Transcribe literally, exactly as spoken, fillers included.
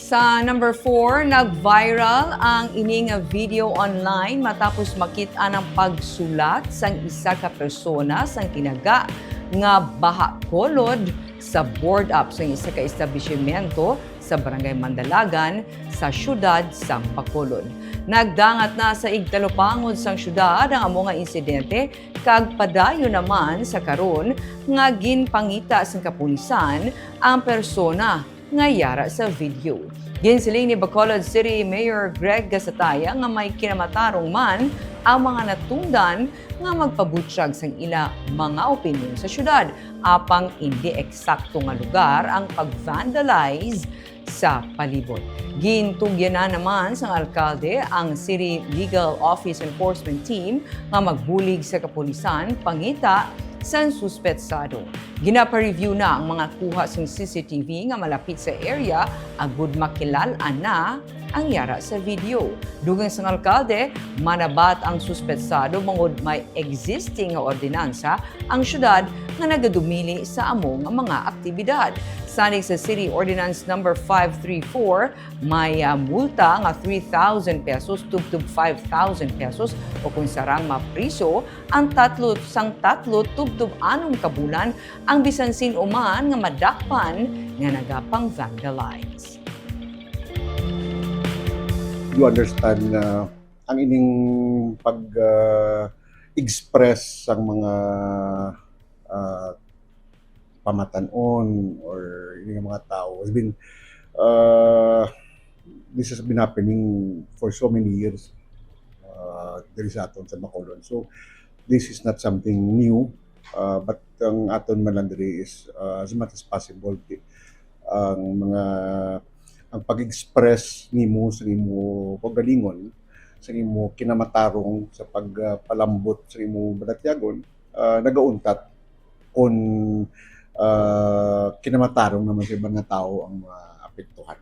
Sa number four, nag-viral ang ini nga video online matapos makit-an ang pagsulat sang isa ka persona sang tinaga nga bahakulod sa board up sang isa ka establishmento sa Barangay Mandalagan sa siyudad sang Bacolod. Nagdangat na sa igtalupangod sang siyudad ang amo nga insidente, kag padayon naman sa karon nga ginpangita sang kapulisan ang persona nga yara sa video. Ginsiling ni Bacolod City Mayor Greg Gasataya nga may kinamatarong man ang mga natungdan nga magpabutyag sang ila mga opinyon sa siyudad, apang indi eksakto nga lugar ang pag-vandalize sa palibot. Gintugyanan naman sang alkalde ang City Legal Office Enforcement Team nga magbulig sa kapulisan pangita sang suspetsado. Ginapareview na ang mga kuha sang C C T V nga malapit sa area agud makilal-an na ang yara sa video. Dugang sang alkalde, manabat ang suspetsado bangod may existing nga ordinansa ang syudad nga nagadumili sa amo nga mga aktibidad. Sanig sa City Ordinance Number five three four, may, ah, multa nga three thousand pesos tubtob five thousand pesos o kung sarang mapriso ang tatlo sang tatlo tubtob anom ka bulan ang bisan sin-o man nga madakpan nga nagapang-vandalize. You understand na ang ining pag, ah, express sang mga, ah, pamatan-on or ining mga tao has been, ah, this has been happening for so many years, ah, diri sa aton sa Bacolod. So, this is not something new, ah, but ang aton man lang diri is, ah, as much as possible, ti-, ang mga, ang pag-express nimo sa imo kaugalingon, sa imo kinamatarong, sa pagpalambot sa imo balatyagon, ah, nagauntat kung, ah, kinamatarong naman sa iban nga tawo ang maapektuhan.